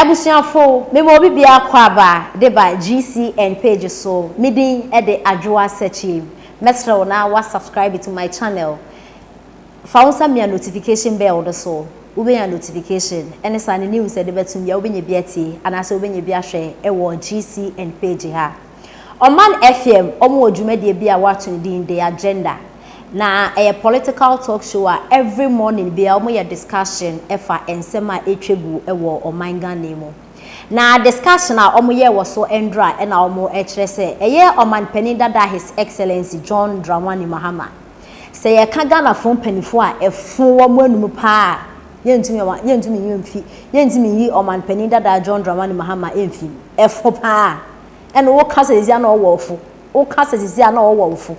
Abusuafo, mema obi biara akwaaba de ba GCN page so. Me din de Adwoa Sekyie. Mɛsrɛ wo na wa subscribe to my channel. Fa wo nsa mia notification bell no so. Wobɛnya notification ɛne saa ne news ɛde bɛtum bia wobɛnya bi atie anaasɛ wobɛnya bi ahwɛ ɛwɔ GCN page ha. Ɔman FM, ɔmo wɔ dwumadie bi a wɔato ne din The Agenda. Na ɛyɛ political talk show a every morning bia ɔmo yɛ discussion ɛfa nsɛm a ɛtwa gu ɛwɔ ɔman Ghana mu. Na discussion a ɔmo yɛ wɔ so ndra ɛna ɔmo ɛkyerɛ sɛ ɛyɛ ɔman panin dada, His Excellency John Dramani Mahama. Sɛ yɛka Ghanafoɔ mpanimfoɔ a ɛfo wɔn anum paa, yɛntumi yi mfi, yɛntumi yi ɔman panin dada John Dramani Mahama mfi. Ɛfo paa ɛna wɔka sɛ sisi ana ɔwɔ ɔfo, wɔka sɛ sisi ana ɔwɔ ɔfo.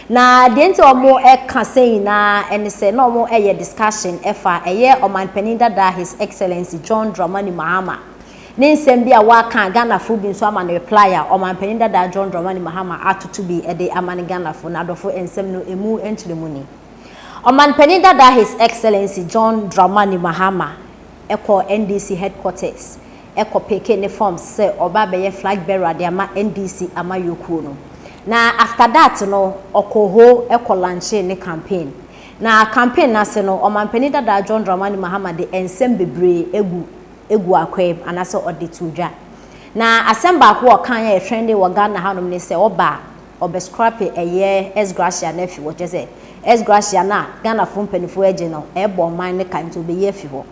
Na deɛ nti wɔn ɛka sɛ nyinaa ɛne sɛ na wɔn ɛyɛ discussion ɛfa ɛyɛ ɔman panin dada, His Excellency John Dramani Mahama, ne nsɛm bi a waka. Ghanafoɔ bi nso ama no reply a ɔman panin dada John Dramani Mahama atoto bi ɛde ama ne Ghanafoɔ. Na adɔfo, nsɛm no emu nkyerɛ ni. Ɔman panin dada, His Excellency John Dramani Mahama, ɛkɔ NDC headquarters ɛkɔ pick ne forms sɛ ɔba abɛyɛ flag bearer de ama NDC amayɔkuo no. Na after that no, ɔkɔ hɔ ɛkɔ launch ne campaign. Na campaign n'ase no, ɔmanpanin dada John Dramani Mahama de nsɛm bebree egu akwan mu anaasɛ ɔde to dwa. Na asɛm baako a ɔkan a yɛhwɛn de wɔ Ghana hanom ne sɛ ɔba ɔbɛ scrap ɛyɛ ex gratia no afi hɔ, kyerɛ sɛ ex gratia no a Ghanafoɔ mpanimfoɔ agye no ɛbɔ ɔman ne ka, nti ɔbɛyi afi hɔ.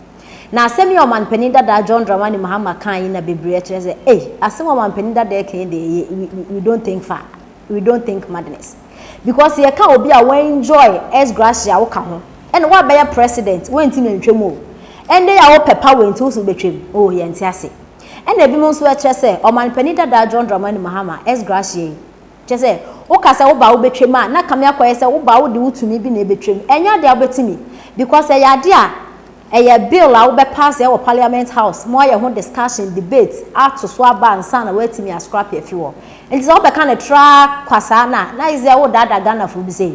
Na asɛm yi a ɔmanpanin dada John Dramani Mahama kan yi na bebree kyerɛ sɛ, ei, asɛm a ɔmanpanin dada kan yi de, we don't think far, we don't think madness, because yɛka obi a wɔn enjoy ex gratia woka ho ɛna wɔabɛyɛ president, wɔntumi ntwam o. Ɛnde a wɔpɛ power nti woso bɛtwam o, yɛnte ase. Ɛna ebi mo nso kyerɛ sɛ ɔmanpanin dada John Dramani Mahama, ex gratia yi, kyerɛ sɛ woka sɛ woba wobɛtwam a, na kame akɔyɛ sɛ woba wode wotumi bi na ebɛtwam. Ɛnyɛ adeɛ a wobɛtumi, because ɛyɛ adeɛ a ɛyɛ bill a wobɛpass ɛwɔ Parliament House mo ayɛ ho discussion, debate ato so aba ansa na woatumi ascrap afi hɔ. Nti sɛ wobɛka ne tra kwasaa na yɛ sɛ wodaadaa Ghanafoɔ bi sɛ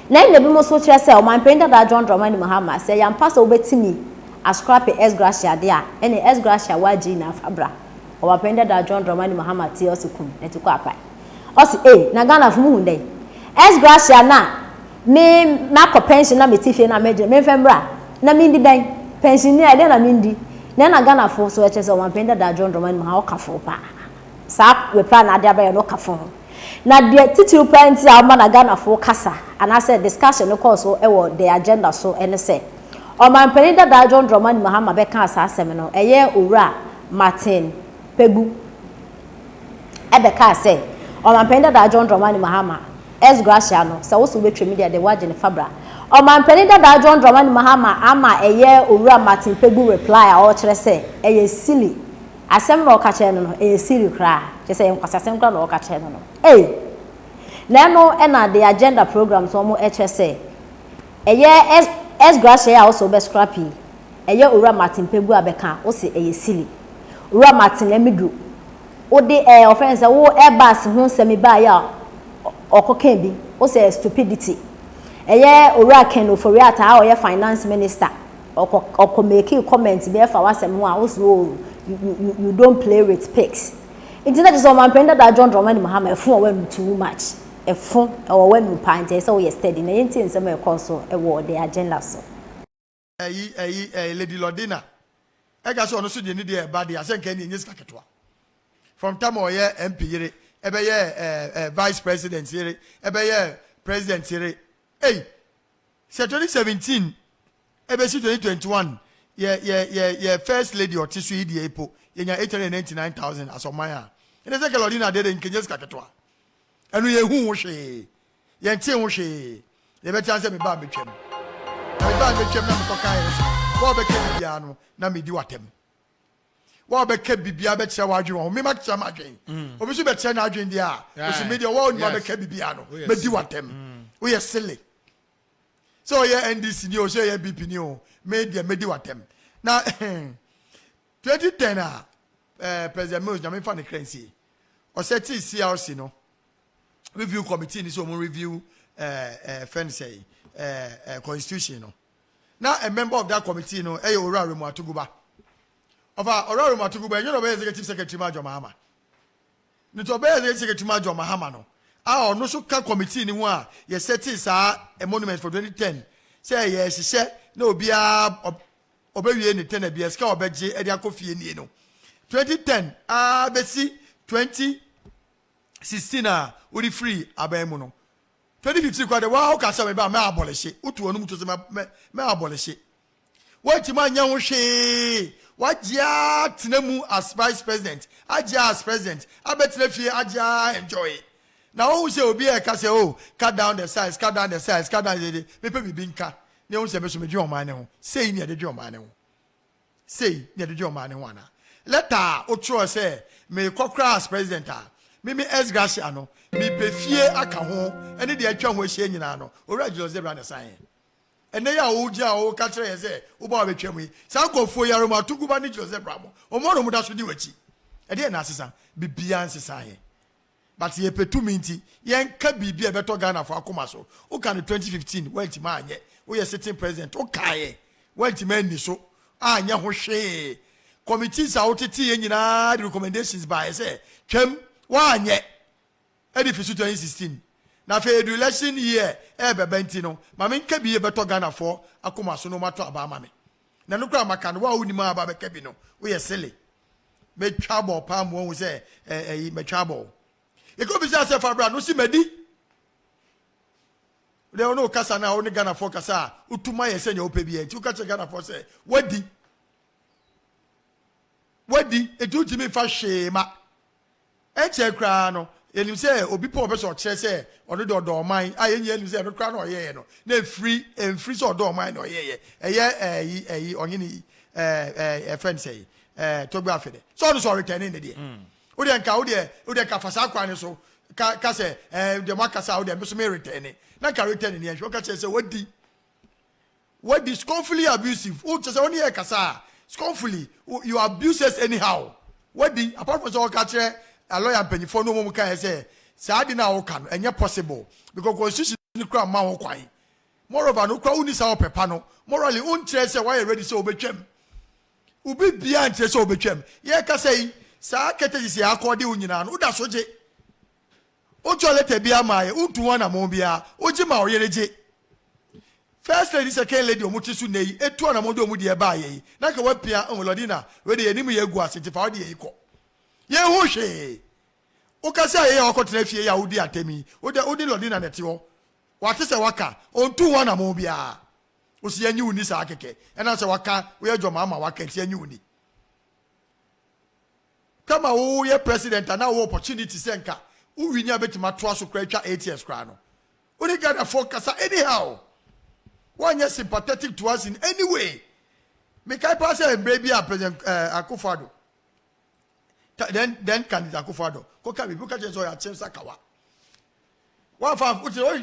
na ɛna bi mo nso kyerɛ sɛ ɔmanpanin dada John Dramani Mahama, sɛ yɛampa sɛ wobɛtumi ascrap ex gratia adeɛ a, ɛne ex gratia wagye na afa bra. Ɔmanpanin dada John Dramani Mahama tie, ɔsi kum na ti kɔ apae, ɔsi ee, na Ghanafoɔ mu hu dɛn? Ex gratia na me makɔ pension na me ti fie na me gye me nfɛ mbra na me ndi dɛn? Pension ni a ɛdɛn na me ndi? Na ɛna Ghanafoɔ so ɛkyɛ sɛ ɔmanpanin dada John Dramani Mahama ɔka fo paa saa reply na ade abɛyɛ no, ɔka fo ho. Na deɛ titiri paa nti a ɔma na Ghanafoɔ kasa anaasɛ discussion no kɔɔ so ɛwɔ The Agenda so ɛne sɛ ɔmanpanin dada John Dramani Mahama bɛka saa asɛm no, ɛyɛ Owura Martin Kpebu ɛbɛka sɛ ɔmanpanin dada John Dramani Mahama, ex gratia no, sɛ woso wobɛtwam deɛ de wagye ne fabra. Ɔmanpanin dada John Dramani Mahama ama ɛyɛ Owura Martin Kpebu reply a ɔrekyerɛ sɛ ɛyɛ silly asɛm na ɔka kyerɛ no, ɛyɛ silly koraa, kyerɛ sɛ ɛyɛ nkwasasɛm koraa na ɔka kyerɛ no. Ei, na ɛno ɛna The Agenda program so wɔn ɛkyerɛ sɛ ɛyɛ ex gratia a wɔsɔ bɛ scrap yi, ɛyɛ Owura Martin Kpebu a bɛka wɔsi ɛyɛ silly. Owura Martin Amidu, wode ɔfɛn sɛ wo Airbus ho nsɛm ba yɛ a ɔkɔka bi, wosɛ stupidity. Ɛyɛ Owura Ken Ofori-Atta a ɔyɛ finance minister, ɔkɔ make comment bi ɛfa w'asɛm ho a, wosɛ o, you don't play with pigs. Nti na kyerɛ sɛ ɔmanpanin dada John Dramani Mahama, ɛfo a wanu too much, ɛfo ɛwɔ wanu paa, nti ɛsɛ woyɛ steady. Na yɛntie nsɛm a ɛkɔɔ so ɛwɔ The Agenda so. Ɛyi Lady Lordina ɛka sɛ ɔno so deɛ ne deɛ ɛba deɛ asɛ nka ne ɛnyɛ sika ketewa. From time a ɔyɛ MP yere, ɛbɛyɛ ɛɛ ɛɛ vice president yere, ɛbɛyɛ president yere, ɛy sɛ 2017 ɛbɛsi 2021, yɛ first lady ɔte so yi deɛ epo yɛnya 899,000 asɔman a ɛnɛ sɛ kɛlɛ deɛ de nkɛnyɛ sika ketewa. Ɛno yɛn hu ho hwee, yɛn te ho hwee. Yɛbɛkyɛn sɛ meba abɛtwam na meba abɛtwam na mekɔka yɛn so wɔn a wɔbɛka biribiara no na medi w'atɛm. Wɔn a wɔbɛka biribiara bɛkyerɛ w'adwene wɔ ho, mema kyerɛ m'adwene, obi nso bɛkyerɛ n'adwene deɛ a osi mi deɛ wɔn a wɔbɛka biribiara no medi w'atɛm. Woyɛ silly sɛ ɔyɛ NDC ni o, sɛ ɔyɛ NPP ni o, me deɛ medi w'atɛm. Na 2010 a President Mills, Nyame fa ne kra nsie, ɔsɛ ti CRC no, review committee ni sɛ ɔmo review ɛɛ ɛɛ fɛn sɛ ɛɛ ɛɛ constitution no, na a member of that committee no ɛyɛ Owura Remo Atuguba. Ɔfa Owura Roma Tuguba, ɛnyɛ na ɔbɛyɛ executive secretary ma John Mahama. Ne nti ɔbɛyɛ executive secretary ma John Mahama no, a ɔno nso ka committee ne ho a yɛsɛte saa monument for 2010 sɛ yɛhyehyɛ na obiara ɔbɛwie ne tɛnɛ bia sika ɔbɛgye de akɔ fie nie no. 2010 a bɛsi 2016 a wode firi aban mu no, 2015 kora de waa woka sɛ meba mɛ abolish, wotu wɔn mu to sɛ mɛ abolish. Wɔntumi anyɛ ho hwee. Wagye atena mu as vice president, agye as president, abɛtena fie, agye a enjoy. Na wɔn sɛ obi a ɛka sɛ, "Oh, cut down the size, cut down the size, cut down the," mepɛ biribi nka ne ehun sɛ bɛso medwe ɔman ne ho. Sei ni yɛde dwe ɔman ne ho, sei ni yɛde dwe ɔman ne ho. Ana letter a wotwerɛ sɛ mekɔ koraa as president a mimi ex gratia no, mepɛ fie aka ho ɛne deɛ atwa ho ahyia nyinaa no, Owura Julius Debra ne san yɛ. Ɛnɛ yi a wogyina a woka kyerɛ yɛ sɛ wobɔ a bɛtwa mu yi, saa nkɔfoɔ yi, Aroma Tuguba ne Julius Debra mo, ɔmo ɔno mo da so di w'akyi. Ɛdeɛ na asesa? Biribiara nsesa yɛ, but yɛpɛ tumi nti yɛnka biribi a ɛbɛtɔ Ghanafoɔ akoma so. Woka no 2015, woantumi anyɛ. Woyɛ sitting president, wokaeɛ, woantumi anni so anyɛ ho hwee. Committees a wotete yɛ nyinaa de recommendations baeɛ sɛ twam, woanyɛ. Ɛde fi so 2016 na afei edu election year ɛɛbɛbɛ nti no, maame nka bi yɛbɛtɔ Ghanafoɔ akoma so na wɔn aba ama me. Na no kora maka no, wo a wonim a aba bɛka bi no, woyɛ silly. Mɛtwa bɔ paa mu wɔn sɛ ɛɛ ɛyi mɛtwa bɔ yɛkɔ bi sɛ asɛ fabra no si mɛdi deɛ ɔne kasa na ɔne Ghanafoɔ kasa a wotuma yɛ sɛ nea wopɛ bi yɛ. Nti woka kyerɛ Ghanafoɔ sɛ wadi wadi, etu ntumi fa hwee ma ɛnkyɛn koraa no. Yɛnim sɛ obi pɔ ɔpɛ sɛ ɔkyerɛ sɛ ɔno de ɔdɔ ɔman a yɛn nyinaa nim sɛ ɛno koraa na ɔyɛyɛ no na efiri emfiri sɛ ɔdɔ ɔman na ɔyɛyɛ. Ɛyɛ ɛyi ɛyi ɔnyene ɛɛ ɛɛ ɛfɛn sɛ Togbe Afede sɛ ɔno sɛ ɔretɛne ne deɛ. Wodeɛ nka wodeɛ nka fa saa kwan ne so ka sɛ deɛ mo akasa, wodeɛ mbe so me retɛne na nka retɛne ne yɛn hwɛ. Woka kyerɛ sɛ wadi scornfully abusive. Wo kyerɛ sɛ wo ne yɛ kasa a, scornfully you abuse us anyhow. Wadi apart from sɛ wɔka kyerɛ a lawyer mpanyinfoɔ no, wɔn ka yɛ sɛ saa adi na wɔka no ɛnyɛ possible because constitution ni kura ma ho kwan. Moreover no kura woni saa ɔpɛpa no, morally wonkyerɛ sɛ wayɛ ready sɛ wobɛtwam. Obi bia nkyerɛ sɛ wobɛtwam. Yɛ kasa yi, saa kɛtɛ sisi akɔde wo nyinaa no, woda so gye. Wotwa letter bi ama yɛ, wontu ho anammɔn biara. Wogye ma ɔyere gye. First lady, second lady, ɔmo te so nne yi etu anammɔn de ɔmo deɛ ɛbaa yɛ yi na ka wapia ɔmɔlɔdi wei de yɛnim yɛ egu ase. Nti fa ɔde yɛ yi kɔ yɛn ho hwee. Wokasa a yɛyɛ wakɔtena fie yi a wodi atɛm yi, wode wode lɔdi na nɛte hɔ wate sɛ waka ɔntu ho anammɔn biara. Wosi yɛnyi wo ni saa kɛkɛ ɛna sɛ waka woyɛ dwɔma ama waka nti yɛnyi wo ni. Kama woyɛ president a na wowɔ opportunity sɛ nka wowi ni a bɛtumi atoa so koraa atwa 8 years koraa no, wone Ghanafoɔ kasa anyhow. Woanyɛ sympathetic to us in any way. Mekae paa sɛ mmerɛ bi a President Akufo-Addo, then candidate Akufo-Addo kɔka biribi, woka kyerɛ sɛ ɔyɛ akyem sakawa. Wafa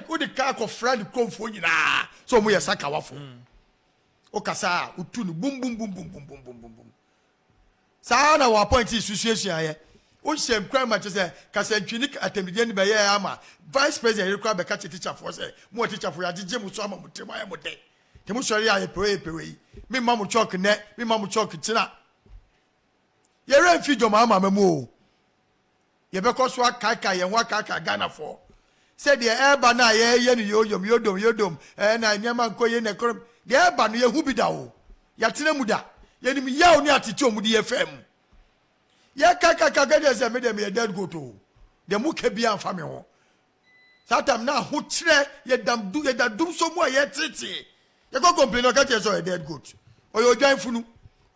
wode kaa kɔfra ne kuromfoɔ nyinaa sɛ ɔmo yɛ sakawafoɔ. Wokasa a wotu no bum bum bum bum bum bum bum bum bum saa na wɔ appoint susuasuaeɛ. Wohyɛ nkura ma kyerɛ sɛ kasantwi ne atɛmdidie no bɛyɛ ama vice president yɛre koraa bɛka kyerɛ tikyafoɔ sɛ mo wɔ tikyafoɔ yɛagyegye mo so ama mo tirim ayɛ mo dɛ, nti mo sɔre a yɛpɛwɛ yɛpɛwɛ yi, memma mo chalk nnɛ, memma mo chalk kyena. Yɛwerɛ mfi dwɔma ama ma mu o. Yɛbɛkɔ so akaakae yɛn ho, akaakae Ghanafoɔ sɛ deɛ ɛreba no a yɛyɛ no yodom yodom yodom na nneɛma nkɔ yie na ɛkɔrɔ deɛ ɛreba no yɛhu bi da o. Yɛatena mu da, yɛnim yaw ne atete ɔmo de yɛ fɛ mu. Yɛkakaka deɛ sɛ me deɛ meyɛ dead goat o, deɛ mo ka bi amfa me ho. Saa time na ahokyerɛ yɛdam du yɛda dum so mu a yɛtetee yɛkɔ complain. Ɔka kyerɛ sɛ ɔyɛ dead goat, ɔyɛ odwan funu,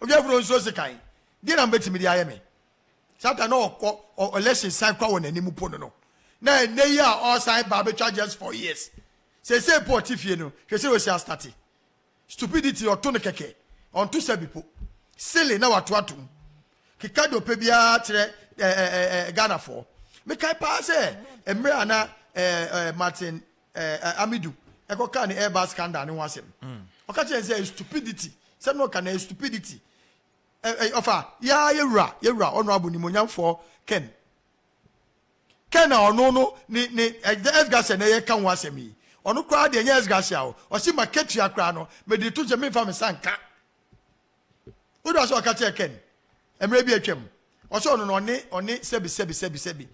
odwan funu nsuo sekan deɛ na mbɛtumi de ayɛ me. Saa time na ɔkɔ election san kɔ wɔ n'anim po no na ɛnɛ yi a ɔsan ba abɛtwa just 4 years sese po ɔte fie no, hwɛ sɛ osi astart stupidity. Ɔto no kɛkɛ, ɔnto sɛ bi po silly na wato atom keka de ɔpɛ biara kyerɛ ɛɛ ɛɛ Ghanafoɔ. Mekae paa sɛ mmerɛ a na ɛɛ ɛɛ Martin Amidu ɛkɔka ne Airbus scandal ne ho asɛm, ɔka kyerɛ sɛ stupidity sɛm na ɔka na stupidity ɛ ɛ ɔfa yaa yɛwura honourable nimonyamfoɔ Ken a ɔno no ne ɛdɛ ex gratia na ɛyɛ ka ho asɛm yi. Ɔno koraa deɛ ɛnyɛ ex gratia o, ɔsi ma ketua koraa no mede to nkyɛn memfa me nsa nka. Wode ɔsɛ ɔka kyerɛ Ken. Mmerɛ bi atwam, ɔsɛ ɔno no ɔne ɔne sɛbi sɛbi sɛbi sɛbi.